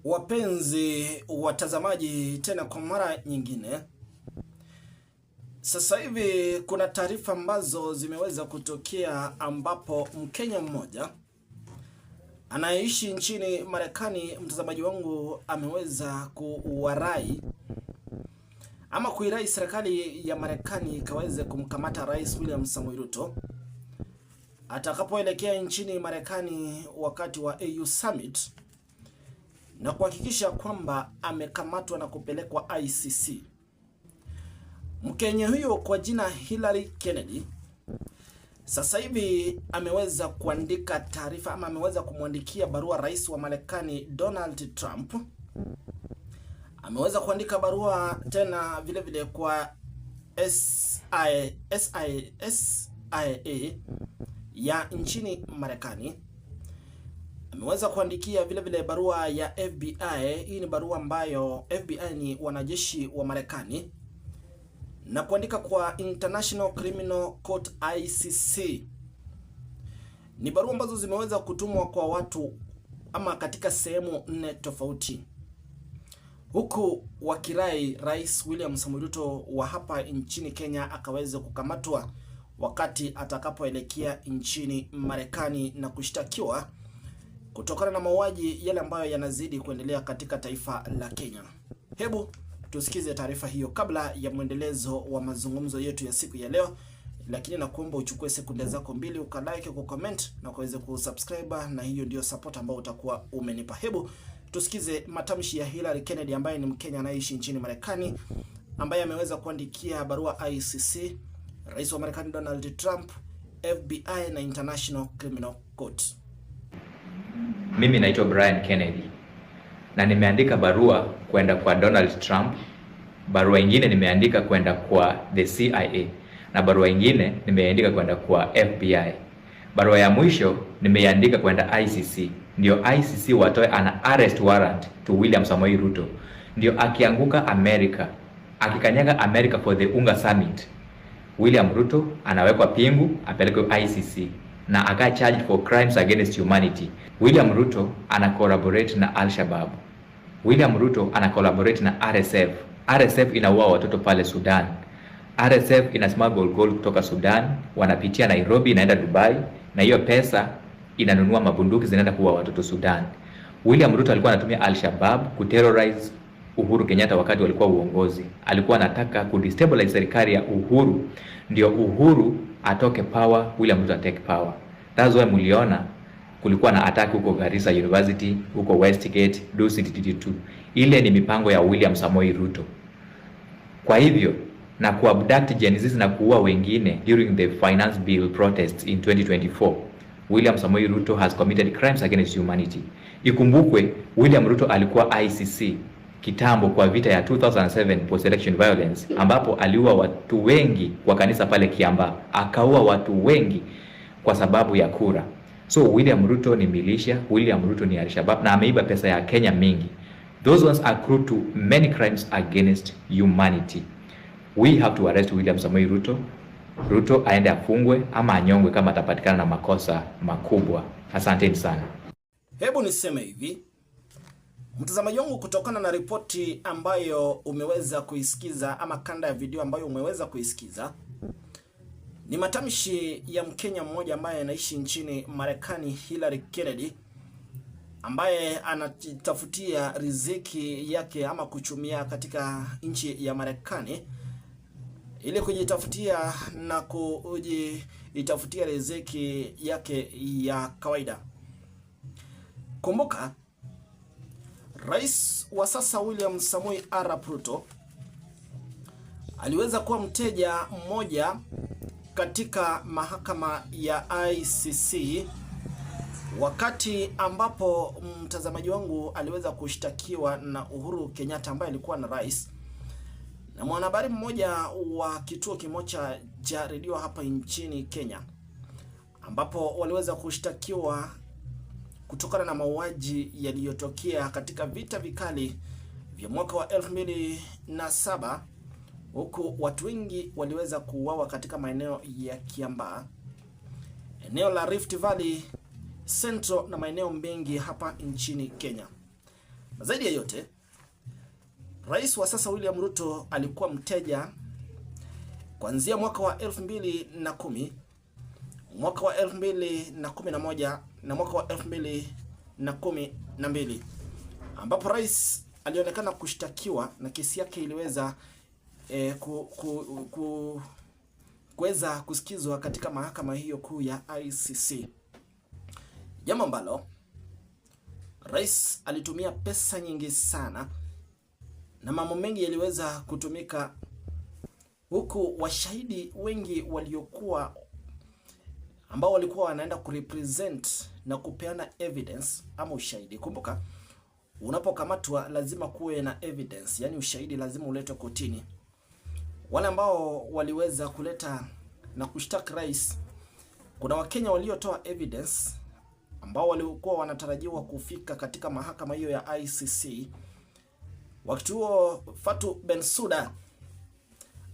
Wapenzi watazamaji, tena kwa mara nyingine, sasa hivi kuna taarifa ambazo zimeweza kutokea ambapo Mkenya mmoja anayeishi nchini Marekani, mtazamaji wangu, ameweza kuwarai ama kuirai serikali ya Marekani ikaweze kumkamata Rais William Samoei Ruto atakapoelekea nchini Marekani wakati wa AU Summit na kuhakikisha kwamba amekamatwa na kupelekwa ICC. Mkenya huyo kwa jina Hillary Kennedy sasa hivi ameweza kuandika taarifa ama ameweza kumwandikia barua rais wa Marekani Donald Trump. Ameweza kuandika barua tena vile vile kwa SI, SI, SIA ya nchini Marekani. Ameweza kuandikia vile vile barua ya FBI. Hii ni barua ambayo FBI ni wanajeshi wa Marekani na kuandika kwa International Criminal Court, ICC. Ni barua ambazo zimeweza kutumwa kwa watu ama katika sehemu nne tofauti, huku wakirai Rais William Samoei Ruto wa hapa nchini Kenya akaweze kukamatwa wakati atakapoelekea nchini Marekani na kushtakiwa kutokana na mauaji yale ambayo yanazidi kuendelea katika taifa la Kenya. Hebu tusikize taarifa hiyo kabla ya mwendelezo wa mazungumzo yetu ya siku ya leo, lakini nakuomba uchukue sekunde zako mbili ukalike, kucomment na kuweza kusubscribe, na hiyo ndio support ambayo utakuwa umenipa. Hebu tusikize matamshi ya Hillary Kennedy ambaye ni Mkenya anayeishi nchini Marekani, ambaye ameweza kuandikia barua ICC, Rais wa Marekani Donald Trump, FBI na International Criminal Court. Mimi naitwa Brian Kennedy na nimeandika barua kwenda kwa Donald Trump, barua ingine nimeandika kwenda kwa the CIA na barua ingine nimeandika kwenda kwa FBI. Barua ya mwisho nimeiandika kwenda ICC, ndio ICC watoe an arrest warrant to William Samoei Ruto, ndio akianguka America, akikanyaga America for the UNGA Summit, William Ruto anawekwa pingu apelekwe ICC na akae charged for crimes against humanity. William Ruto ana collaborate na Al-Shabaab. William Ruto ana collaborate na RSF. RSF inaua watoto pale Sudan. RSF ina smuggle gold kutoka Sudan, wanapitia Nairobi, inaenda Dubai, na hiyo pesa inanunua mabunduki zinaenda kuua watoto Sudan. William Ruto alikuwa anatumia Al-Shabaab kuterrorize Uhuru Kenyatta wakati walikuwa uongozi. Alikuwa anataka kudestabilize serikali ya Uhuru, ndio Uhuru atoke power, William Ruto atake power. That's why mliona kulikuwa na attack huko Garissa University, huko Westgate, Dusit 2. Ile ni mipango ya William Samoei Ruto. Kwa hivyo na kuabduct Gen Z na kuua wengine during the finance bill protests in 2024. William Samoei Ruto has committed crimes against humanity. Ikumbukwe William Ruto alikuwa ICC kitambo kwa vita ya 2007 post election violence, ambapo aliua watu wengi kwa kanisa pale Kiambaa, akaua watu wengi kwa sababu ya kura. So William Ruto ni militia, William Ruto ni Al-Shabaab na ameiba pesa ya Kenya mingi. Those ones accrue to many crimes against humanity. We have to arrest William Samoei Ruto. Ruto aende afungwe ama anyongwe kama atapatikana na makosa makubwa. Asanteni sana. Hebu niseme hivi, mtazamaji wangu, kutokana na ripoti ambayo umeweza kuisikiza ama kanda ya video ambayo umeweza kuisikiza, ni matamshi ya Mkenya mmoja ambaye anaishi nchini Marekani, Hillary Kennedy, ambaye anajitafutia riziki yake ama kuchumia katika nchi ya Marekani ili kujitafutia na kujitafutia riziki yake ya kawaida. Kumbuka, rais wa sasa William Samoei Arap Ruto aliweza kuwa mteja mmoja katika mahakama ya ICC wakati ambapo mtazamaji wangu aliweza kushtakiwa na Uhuru Kenyatta ambaye alikuwa na rais na mwanahabari mmoja wa kituo kimoja cha redio hapa nchini Kenya, ambapo waliweza kushtakiwa kutokana na mauaji yaliyotokea katika vita vikali vya mwaka wa 2007, huku watu wengi waliweza kuuawa katika maeneo ya Kiambaa, eneo la Rift Valley Central na maeneo mengi hapa nchini Kenya. Na zaidi ya yote, rais wa sasa William Ruto alikuwa mteja kuanzia mwaka wa 2010, mwaka wa 2011 na mwaka wa 2012, ambapo rais alionekana kushtakiwa na kesi yake iliweza kuweza kusikizwa katika mahakama hiyo kuu ya ICC, jambo ambalo rais alitumia pesa nyingi sana na mambo mengi yaliweza kutumika, huku washahidi wengi waliokuwa ambao walikuwa wanaenda kurepresent na kupeana evidence ama ushahidi. Kumbuka, unapokamatwa lazima kuwe na evidence, yani ushahidi lazima uletwe kotini. Wale ambao waliweza kuleta na kushtaki rais, kuna Wakenya waliotoa evidence ambao walikuwa wanatarajiwa kufika katika mahakama hiyo ya ICC. Wakati huo Fatou Bensouda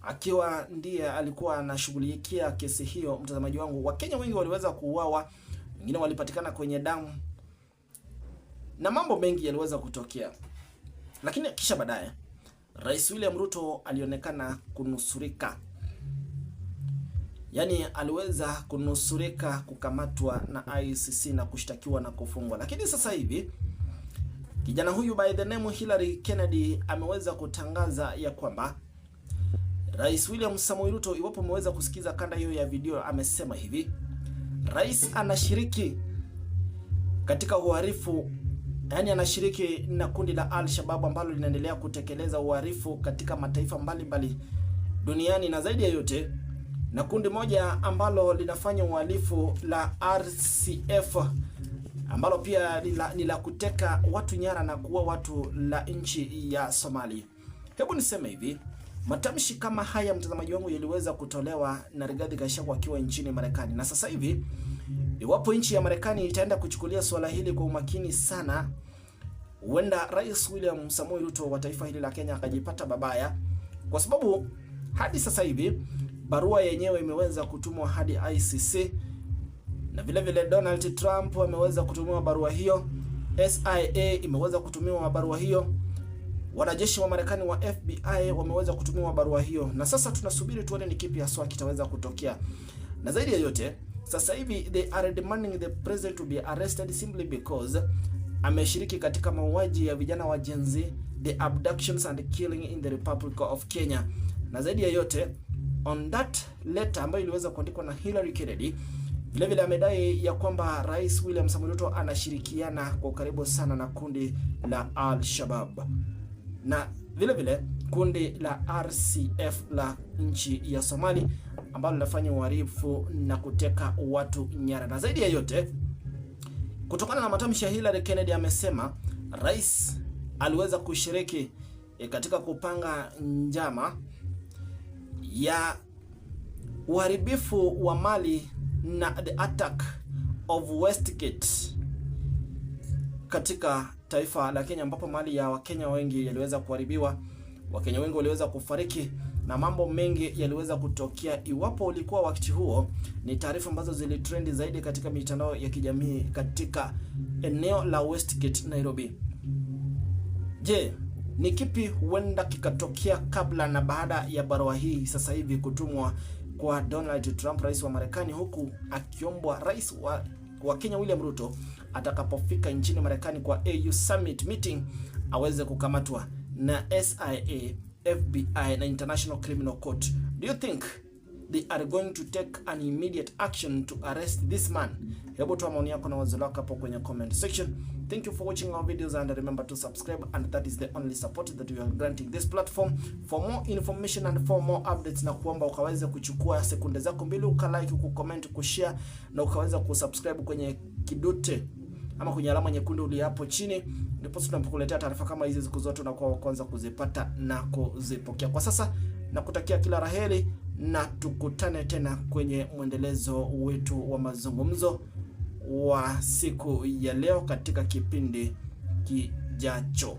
akiwa ndiye alikuwa anashughulikia kesi hiyo. Mtazamaji wangu, Wakenya wengi waliweza kuuawa, wengine walipatikana kwenye damu na mambo mengi yaliweza kutokea, lakini kisha baadaye Rais William Ruto alionekana kunusurika, yaani aliweza kunusurika kukamatwa na ICC na kushtakiwa na kufungwa. Lakini sasa hivi kijana huyu by the name Hillary Kennedy ameweza kutangaza ya kwamba Rais William Samoei Ruto, iwapo umeweza kusikiza kanda hiyo ya video, amesema hivi: rais anashiriki katika uhalifu, yaani anashiriki na kundi la Al-Shabaab ambalo linaendelea kutekeleza uhalifu katika mataifa mbalimbali duniani, na zaidi ya yote na kundi moja ambalo linafanya uhalifu la RCF ambalo pia ni la kuteka watu nyara na kuua watu la nchi ya Somalia. Hebu niseme hivi, matamshi kama haya, mtazamaji wangu, yaliweza kutolewa na Rigathi Gachagua akiwa nchini Marekani, na sasa hivi iwapo nchi ya Marekani itaenda kuchukulia suala hili kwa umakini sana, huenda Rais William Samoei Ruto wa taifa hili la Kenya akajipata babaya, kwa sababu hadi sasa hivi barua yenyewe imeweza kutumwa hadi ICC na vile vile Donald Trump ameweza kutumiwa barua hiyo, SIA imeweza kutumiwa barua hiyo, wanajeshi wa Marekani wa FBI wameweza kutumiwa barua hiyo, na sasa tunasubiri tuone ni kipi haswa kitaweza kutokea. Na zaidi ya yote, sasa hivi they are demanding the president to be arrested simply because ameshiriki katika mauaji ya vijana wa Gen Z, the abductions and killing in the Republic of Kenya. Na zaidi ya yote, on that letter ambayo iliweza kuandikwa na Hillary Kennedy, vile vile amedai ya kwamba Rais William Samoei Ruto anashirikiana kwa ukaribu sana na kundi la Al-Shabaab na vile vile kundi la RCF la nchi ya Somali ambalo linafanya uhalifu na kuteka watu nyara. Na zaidi ya yote, kutokana na matamshi ya Hillary Kennedy, amesema rais aliweza kushiriki katika kupanga njama ya uharibifu wa mali na the attack of Westgate katika taifa la Kenya, ambapo mali ya Wakenya wengi yaliweza kuharibiwa, Wakenya wengi waliweza kufariki na mambo mengi yaliweza kutokea. Iwapo ulikuwa wakati huo, ni taarifa ambazo zilitrendi zaidi katika mitandao ya kijamii katika eneo la Westgate, Nairobi. Je, ni kipi huenda kikatokea kabla na baada ya barua hii sasa hivi kutumwa kwa Donald Trump, rais wa Marekani, huku akiombwa rais wa Kenya William Ruto atakapofika nchini Marekani kwa AU Summit meeting aweze kukamatwa na SIA, FBI na International Criminal Court? Do you think they are going to take an immediate action to arrest this man? Hebu toa maoni yako na wazo lako hapo kwenye comment section. Thank you for watching our videos and remember to subscribe, and that is the only support that we are granting this platform. For more information and for more updates, na kuomba ukaweze kuchukua sekunde zako mbili ukalike, kucomment, kushare na ukaweza kusubscribe kwenye kidute ama kwenye alama nyekundu iliyo hapo chini, ndipo tunapokuletea taarifa kama hizi siku zote unakuwa wa kwanza kuzipata na kuzipokea. Kwa sasa nakutakia kila la heri na tukutane tena kwenye mwendelezo wetu wa mazungumzo wa siku ya leo katika kipindi kijacho.